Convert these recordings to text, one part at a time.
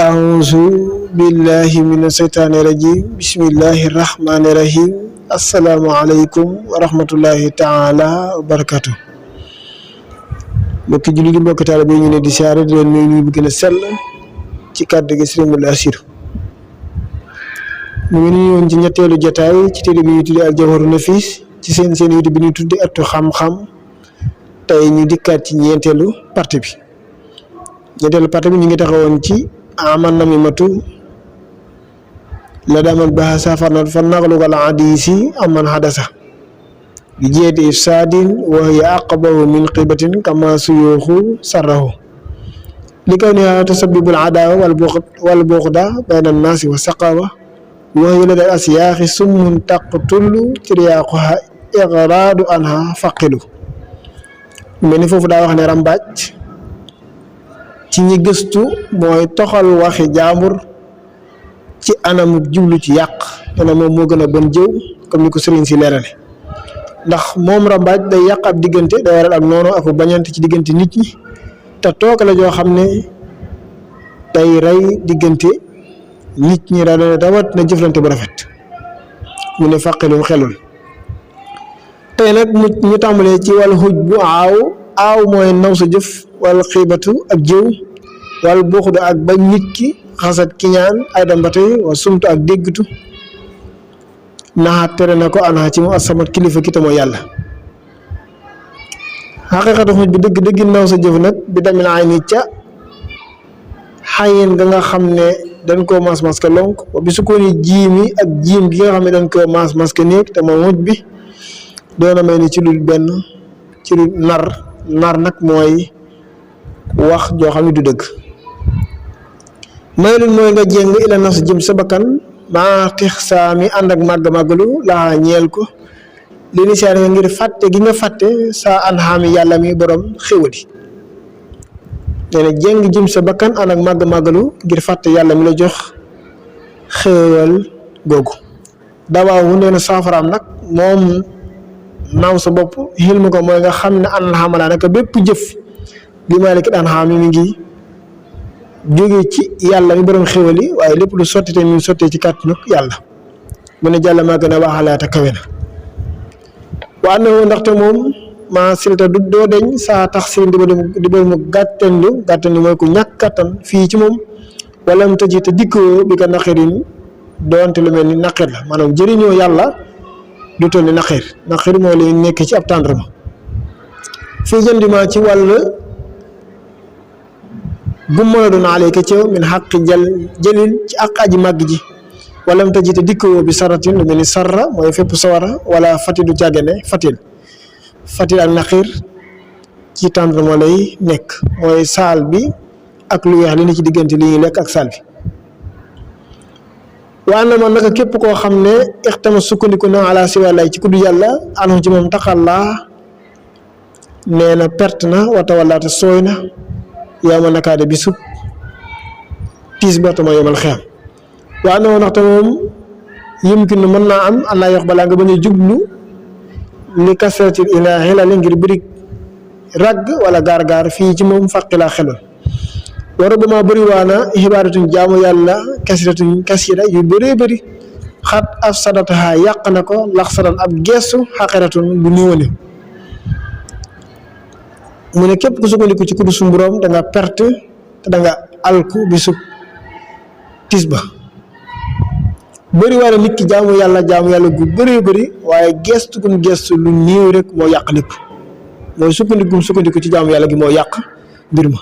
أعوذ بالله من الشيطان الرجيم بسم الله الرحمن الرحيم السلام عليكم ورحمة الله تعالى وبركاته mbokki jullit yi mbokki taalibe yi ñu ne di siyaare di leen nuyu bu gën a sell ci kàddu gi Sëriñ Mountakha Bassirou ñu ngi nuyu woon ci ñetteelu jotaay ci téere bi ñuy tuddee Al-Jawharu Nafiis ci seen YouTube bi ñuy tuddee Ëttu Xam-xam tey ñu dikkaat ci ñeenteelu partie bi ñu ngi taxawoon ci aman namimatu la daman baha safarnat fa naqlu al hadisi amman hadasa bi jeeti ifsadin wa hiya aqbahu min qibatin kama suyuhu sarrahu li kawniha tasabbibul adawa wal bughda bayna an-nasi wa saqawa wa hiya lada asyakhi summun taqtulu tiryaquha ighradu anha faqilu mel ni foofu daa wax ne rambaaj ci ñi gëstu mooy toxal waxi jaambur ci anamu jublu ci yàq te na moom moo gën a bon jëw comme ni ko sëriñ si leerale ndax moom rambaaj day yàq ab diggante day waral ak noonu ak bañante ci diggante nit ñi te toog la joo xam ne day rey diggante nit ñi rawat na jëflante bu rafet mu ne fàqilum xelul tey nag ñu tàmbalee ci wàllu xuj bu aaw mooy naw sa jëf wal xiibatu ak jëw wal buuxdu ak bañ nit ki xasat kiñaan ay dambatey wa sumtu ak déggtu naxaat tere na ko anaa ci mu asamat kilifa ki te mooy yàlla xaqiiqatu xuj bi dëgg naw sa jëf nag bi damil ay ni ca xayin ga nga xam ne dañ koo maas maska lonk wa bi su ko ni jiimi ak jiim gi nga xam ne dañ koo maas maska néeg te moom xuj bi doona may ni ci lu benn ci lu nar nag mooy wax joo xam ne du dëgg maylun mooy nga jéng ila nafs jëm sa bakkan maa tix saa mi ànd ak màgg-màggalu laa ñeel ko li ni saar nga ngir fàtte gi nga fàtte saa anxaami yàlla mi borom xéwali nee na jéng jëm sa bakkan ànd ak màgg-màggalu ngir fàtte yàlla mi la jox xéewal googu dawaawu nee na saafaraam nag moom naaw sa bopp xilmu ko mooy nga xam ne an xamalaa naka bépp jëf li maaliki daan xam mi ngi jóge ci yàlla mi borom xéwali waaye lépp lu sotti te mi sottee ci kàttanu yàlla mu ne jàll maa gën a waxalaata kawe na waa na ndaxte moom maa silta du doo deñ saa tax si di ba mu gàttanlu mooy ku ñàkk kattan fii ci moom wala mu tëji te dikkoo bi ko naqirin doonte lu mel ni naqir la maanaam jëriñoo yàlla du toll ni naqir moo lay nekk ci ab tàndarma fii jëndima ci wàll bu mën a doon aleyka ci min xaqi jëlil ci àq aji màgg ji wala mu tëji te dikkoo bi saratin lu mel ni sarra mooy fépp sawara wala fati du càggane fatil ak naqir ci tàndarma lay nekk mooy saal bi ak lu weex li ni ci diggante li ñuy lekk ak saal bi waa na man naka képp koo xam ne ixtama sukkandiku na ala siwalay ci kuddu yàlla anu ci moom taxallaa nee na perte na wata wallaate sooy na yow ma nakaade bi sub tiis ba tama yomal xeam waa na woon ndaxte moom yumkin mën naa am an naa yox balaa nga bañ a jublu li kasratil ilaahi la ngir birig ragg wala gaar fii ci moom faqilaa xelul wara ba ma bëri waana xibaaratuñ jaamu yàlla kasira yu bëree bëri xat af sadataha yàq na ko lax sadan ab geestu xaqiratun bu néewane mu ne képp ku sukkandiku ci kudu suñu borom da nga perte te da nga alku bi su tis ba bëri waane nit ki jaamu yàlla gu bëree bëri waaye geestu lu néew rek moo yàq lépp mooy sukkandiku ci jaamu yàlla gi moo yàq mbir ma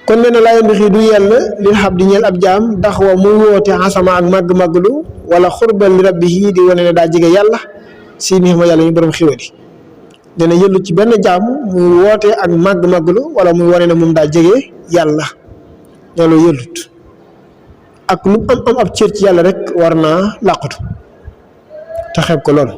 kon nee na laa yembixi du yàlla lil xab di ñeel ab jaam ndax wa muy woote xasama ak màgg-màgglu wala xurbal li rabbihi di wane ne daa jege yàlla si nii ma yàlla ñu borom xiwali dana yëllu ci benn jaam muy woote ak màgg-màgglu wala muy wane ne moom daa jege yàlla loolu yëllut ak lu am ab cër ci yàlla rek war naa làqatu te xeeb ko lool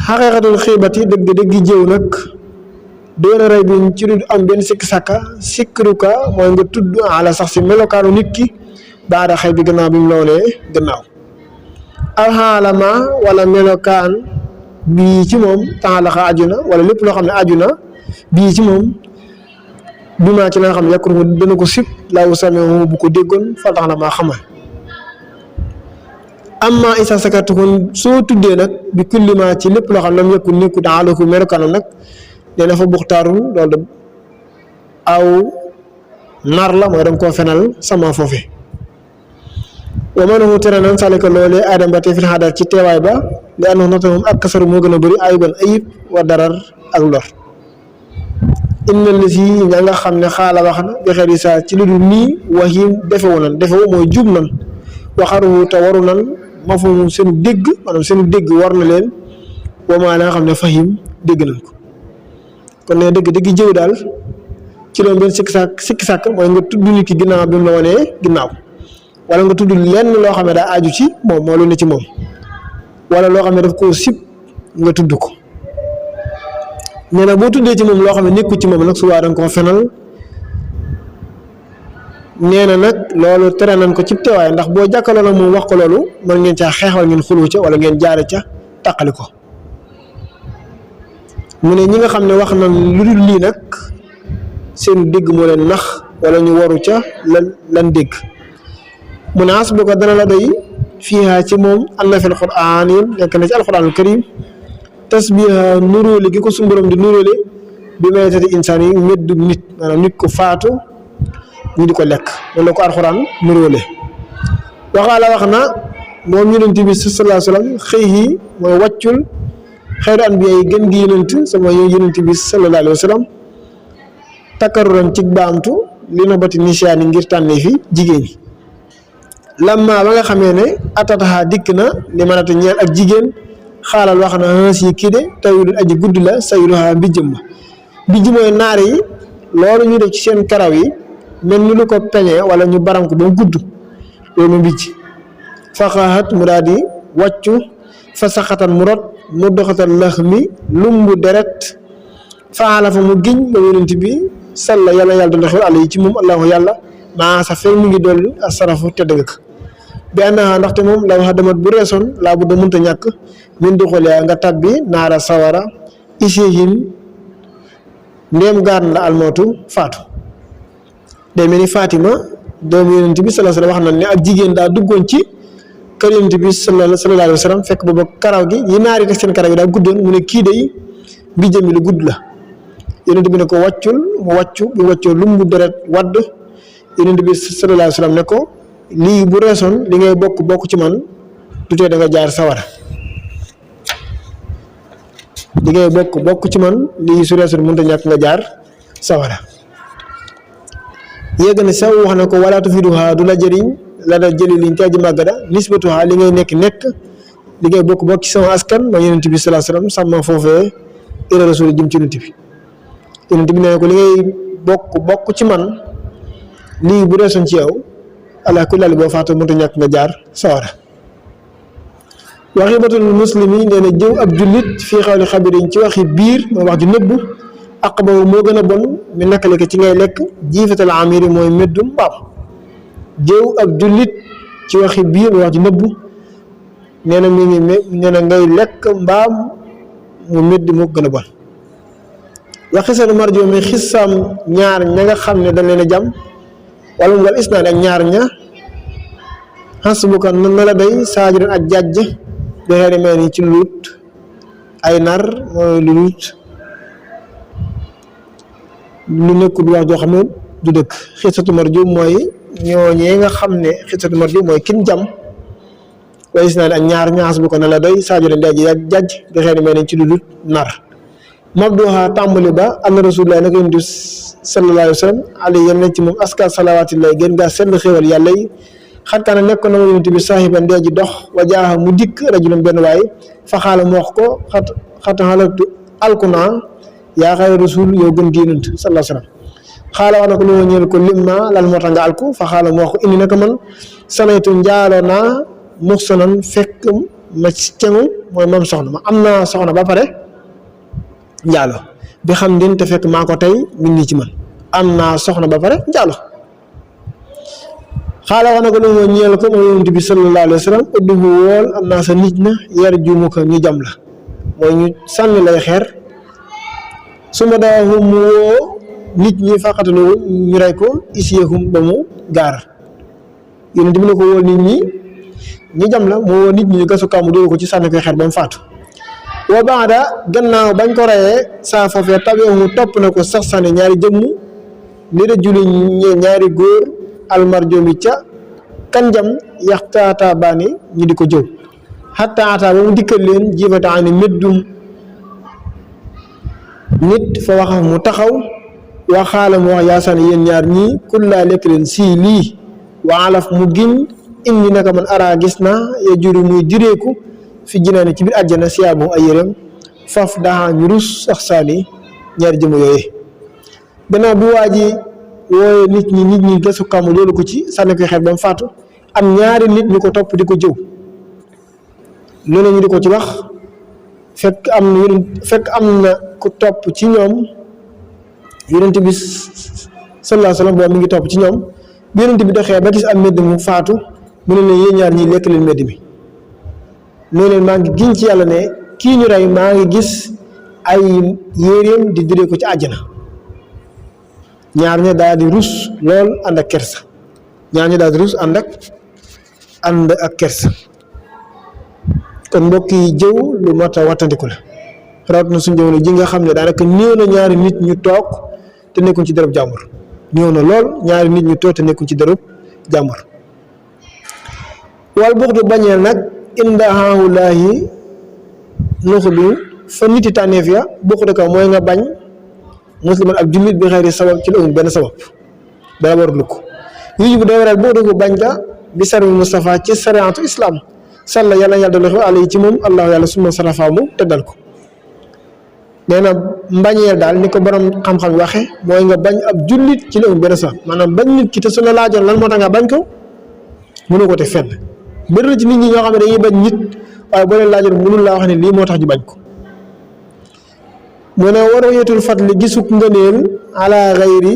xaqiiqatul xiibati dëgg jëw nag doona rey bi ci du am benn sikruka mooy nga tudd ala sax si melokaanu nit ki baada xëy bi gannaaw bi mu loonee gannaaw alxaalama wala melokaan bii ci moom taalaxa aju na wala lépp loo xam ne aju na bii ci moom bi maa ci la nga xam ne yàkkuru dana ko sib laawu samee bu ko déggoon fa tax na maa xamal amma isa sakatuhun soo tuddee nag bi kulli ma ci lépp loo xam ne lam yëkku nekku daalaku melokaanam nag nee na fa buxtaarun loolu aw nar la mooy danga koo fenal sama foofe wa manahu tere nan salika loolee aadam ba te fi xaadar ci teewaay ba li àndoon nata moom ak kasaru moo gën a bëri ayuban ayib wa darar ak lor inna li si ña nga xam ne xaala wax na bi xeer yi saa ci lu dul nii waxin defewu nan defewu mooy jub nan waxaruwu te waru nan ma fa mu seenu dégg maanaam seenu dégg war na leen wamaa la nga xam ne fahim dégg nañ ko kon ne dëgg dëgg jëw daal ci loolu benn sikki sàkk mooy nga tudd nit ki ginnaaw bi mu la wanee ginnaaw wala nga tudd lenn loo xam ne daa aju ci moom moo lu ne ci moom wala loo xam ne daf koo sib nga tudd ko nee na boo tuddee ci moom loo xam ne nekkul ci moom nag subaa da nga koo fenal nee na nag loolu tere nañ ko ci teewaay ndax boo jàkkaloo nag moom wax ko loolu mën ngeen caa xeex wala ngeen xuloo ca wala ngeen jaare ca taqali ko mu ne ñi nga xam ne wax na lu dul lii nag seen dégg moo leen nax wala ñu waru ca lan dégg mu ne as bu ko dana la doy fiiha ci moom am na fi alquran yi nekk na ci alquranul karim tasbiha nuróole gi ko suñu borom di nuróole bi maytati insaan yi meddu nit maanaam nit ko faatu ñu di ko lekk loolu la ko alquran nuróole waxaala wax na moom yonent bi sallallahu alayhi wa sallam xëy yi mooy wàccul xeyru anbiya yi gën gi yonent sama yonent bi sallallahu alayhi wa sallam takkaruran ci baamtu li na bati nisyaani ngir tànnee fi jigéen ñi lamma ba nga xamee ne atataha dikk na li mënata ñeel ak jigéen xaalal wax na hans yi kii de tawilul aji gudd la sayluha mbijjëm ma mbijj mooy naar yi loolu ñu def ci seen karaw yi mel ni lu ko peñee wala ñu baram ko ba mu gudd loolu mu mbijj faxaaxat mu daal di wàccu fa saxatan mu rot mu doxatal lax mi lumbu deret faala fa mu giñ ba yonent bi salla yàlla doon xewal àlla yi ci moom allahu yàlla maa sa fekk mu ngi dolli asarafu tedd nga ko bi annaha ndaxte moom la wax demat bu reesoon laa bu da mënta ñàkk min du xolee nga tabbi naara sawara isihim ndéem gaar la almootu faatu day mel ni Fatima doomu yonent bi sallallahu alayhi wa sallam wax na ne ak jigéen daa duggoon ci kër yonent bi sallallahu alayhi wa sallam fekk booba karaw gi yi naari teg seen karaw gi daa guddoon mu ne kii day mbijjam mi lu gudd la yonent bi ne ko wàccul mu wàccu bu wàccoo lumbu deret wadd yonent bi sallallahu alayhi wa sallam ne ko lii bu reesoon li ngay bokk ci man du tee da nga jaar sawara li ngay bokk ci man lii su reesoon mënut a ñàkk nga jaar sawara yéeg na sax wax na ko wala tufiduha du la jëriñ la da jëli liñ tey ji màggada nisbatuha li ngay nekk li ngay bokk ci sama askan ma yonent bi sallallahu alayhi wa sallam sàmma foofee ila rasul jëm ci yonent bi nee ko li ngay bokk ci man lii bu reesoon ci yow ala kulli haal boo faatoo mënut a ñàkk nga jaar sawara waxibatul muslimi nee na jëw ab jullit fii xawli xabirin ci waxi biir mooy wax ju nëbbu aqbahu moo gën a bon mi nakale ko ci ngay lekk jiifatal amiri mooy meddum mbaam jëw ab jullit ci waxi biir mooy wax ju nëbbu nee na mi ngi nee na ngay lekk mbaam mu medd moo gën a bon waxisanu marjo mi xissaam ñaar ña nga xam ne dañ leen a jam wala mu ngal isnaad ak ñaar ña xas bu ko na la day saajiran ak jàjj dexeeri mel ni ci luut ay nar mooy lu luut lu nekkul wax joo xam ne du dëkk xisatu marjo mooy ñooñee nga xam ne xisatu marjo mooy kin jam waaye isnaad ak ñaar ña xas bu ko na la day saajiran ak jàjj dexeeri mel ni ci lu luut nar mabduha tàmbali ba anna rasulullah naka yonent sallallahu alayhi wa sallam alayhi yal na ci moom aska salawaatillahi gën ngaa sell xéwal yàlla yi xatkaana nekkoon na ma yonent bi saahiban dee ji dox wa jaaha mu dikk rajulun benn waay fa xaala mu wax ko xat xalatu alkuna yaa xayra rasul yow gën gi yonent sallallahu alayhi wa sallam xaala wax na ko lu ma ñeel ko limma lan moo tax nga alku fa xaala mu wax ko indi naka man sanaytu njaaloo naa muxsanan fekk ma cengu mooy moom soxna ma am naa soxna ba pare njaalo bi xam din te fekk maa ko tey min nii ci man am naa soxna ba pare njaalo xaala wax na ko lu ma ñeel ko ma yonent bi sallallahu alayhi wa sallam udduhu wool am naa sa nit na yar jumu ko ñu jam la mooy ñu sànni lay xeer su ma daawu mu woo nit ñi faqatalu ñu rey ko isiyahum ba mu gaar yonent bi ne ko woo nit ñi ñu jam la moo woo nit ñi ñu gasu kàmbu dóor ko ci sànni koy xeer ba mu faatu wa baada gannaaw bañ ko reyee saa foofee tabi'ahu topp na ko sax sànni ñaari jëmm li rajuli ñaari góor almarjumi ca kan jam yaxtaata baani ñu di ko jëw xatta ata ba mu dikkal leen jibataani méddum nit fa wax mu taxaw waxaala mu wax yaasaan yéen ñaar ñii kullaa lekk leen sii lii waalaf mu giñ indi naka man araa gis na ya juri muy direeku fi jinaani ci biir àjjana siyaabu ay yérem faf daa ñu rus sax saani ñaari jëmm yooyu gannaaw bi waa ji wooye nit ñi gasu kàmm loolu ko ci sànni koy xeet ba mu faatu am ñaari nit ñu ko topp di ko jëw loolu ñu di ko ci wax fekk am na ku topp ci ñoom yonent bi sallallahu alayhi wasallam boobu mi ngi topp ci ñoom bi yonent bi doxee ba gis am mbedd mu faatu mu ne leen yéen ñaar ñii lekk leen mbedd mi ne leen maa ngi giñ ci yàlla ne kii ñu rey maa ngi gis ay yéreem di diree ko ci àjjana ñaar ña daal di rus lool ànd ak kersa ñaar ña daal di rus ànd ak kersa kon mbokk yi jëw lu mat a wattandiku la rawat na suñu jamono ji nga xam ne daanaka néew na ñaari nit ñu toog te nekkuñ ci dërëb jàmbur néew na lool ñaari nit ñu toog te nekkuñ ci dërëb jàmbur wal buxdu bañeel nag inda haulaahi nuxdu fa niti tànneef ya buxdu ka mooy nga bañ musliman ab jullit bi xëyri sabab ci la amul benn sabab dara warul ko yuji bu day waral buxdu ko bañ ka bi sarmi Mustafa ci sariatu islam salla yàlla yàlla dal alayhi ci moom allahu yàlla suma sarafa mu teddal ko nee na mbañeel daal ni ko borom xam-xam waxe mooy nga bañ ab jullit ci la amul benn sabab maanaam bañ nit ki te su la laajoon lan moo tax nga bañ ko mënu ko te fenn bëri na ci nit ñi ñoo xam ne dañuy bañ nit waaye boo leen laajoon mënul laa wax ne lii moo tax ñu bañ ko mu ne war a yetul fadli gisuk ngëneel ala xayri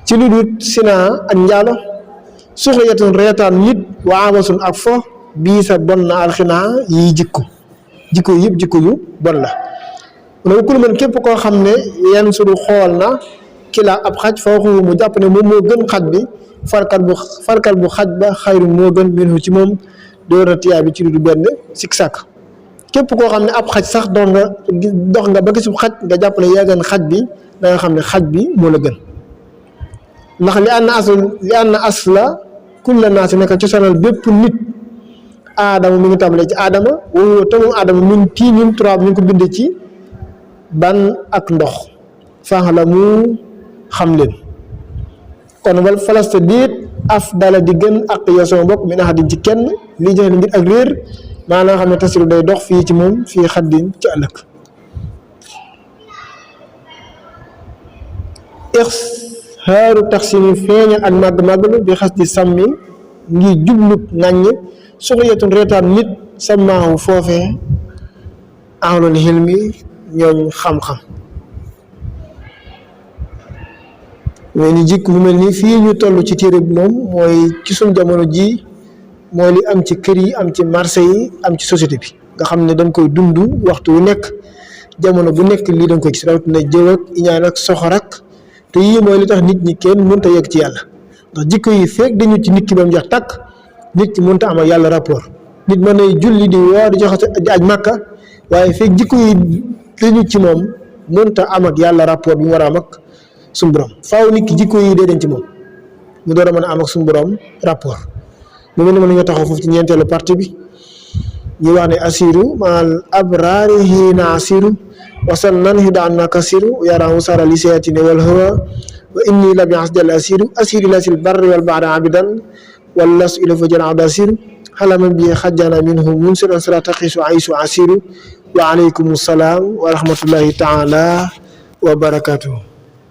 ci lu dut sina ak njaalo suxriyatun reetaan nit wa abasun ak fo bii sa bon na alxinaa yi jikko yëpp jikko yu bon la mu ne kul man képp koo xam ne yenn sudu xool na kila ab xaj fooxu mu jàpp ne moom moo gën xaj bi farkat bu xaj ba xayru moo gën minhu ci moom doora tiyaa bi ci lu du benn sik sàkk képp koo xam ne ab xaj sax dox nga ba gisub xaj nga jàpp ne yaa gën xaj bi da nga xam ne xaj bi moo la gën ndax li ànd na asla kulla naasi nekk cosaanal bépp nit aadama mi ngi tàmbalee ci aadama wowoo te moom aadama min tii ñun turaab ñu ngi ko bindee ci ban ak ndox faax la mu xam leen kon wal falasta diit af dala di gën ak yow sama mbokk mi na xaddin ci kenn lii joxe ngir ak réer maanaam xam ne tasiru day dox fii ci moom fii xaddin ci ëllëg xaaru taxsimi feeñal ak màgg-màggalu bi xas di sàmmi ngi jublu ŋàññ suxuyatun reetaan nit sàmmaahu foofee ahlul hilmi ñooñ xam-xam mooy ni jikk mu mel ni fii ñu toll ci téere bi moom mooy ci suñ jamono ji mooy li am ci kër yi am ci marché yi am ci société bi nga xam ne dañ koy dund waxtu wu nekk jamono bu nekk lii dañ koy gis rawatina jëw ak iñaan ak soxor ak te yii mooy li tax nit ñi kenn mënta yegg ci yàlla ndax jikko yi feek dañu ci nit ki ba mu jeex tàkk nit ki mënta am ak yàlla rapport nit mën nay julli di woor di joxe di aj màkka waaye feek jikko yi dañu ci moom mënta am ak yàlla rapport bi mu war a am ak suñu borom faaw nit ki jikko yi dee dañ ci moom mu door a mën a am ak suñu borom rapport mu mel ni mën nañoo taxaw foofu ci ñeenteelu partie bi ñu wax ne asiru maal abraari hiina asiru wasal nan hidaan na kasiru yaram sara li sayatine wal hawa wa inni lam yasjal asiru lasil barri wal ba'da abidan wal las ila fa jana asiru halama bi xajjana minhu munsiran sara taqisu aisu asiru wa alaykum assalaam wa rahmatullahi taala wa barakatuh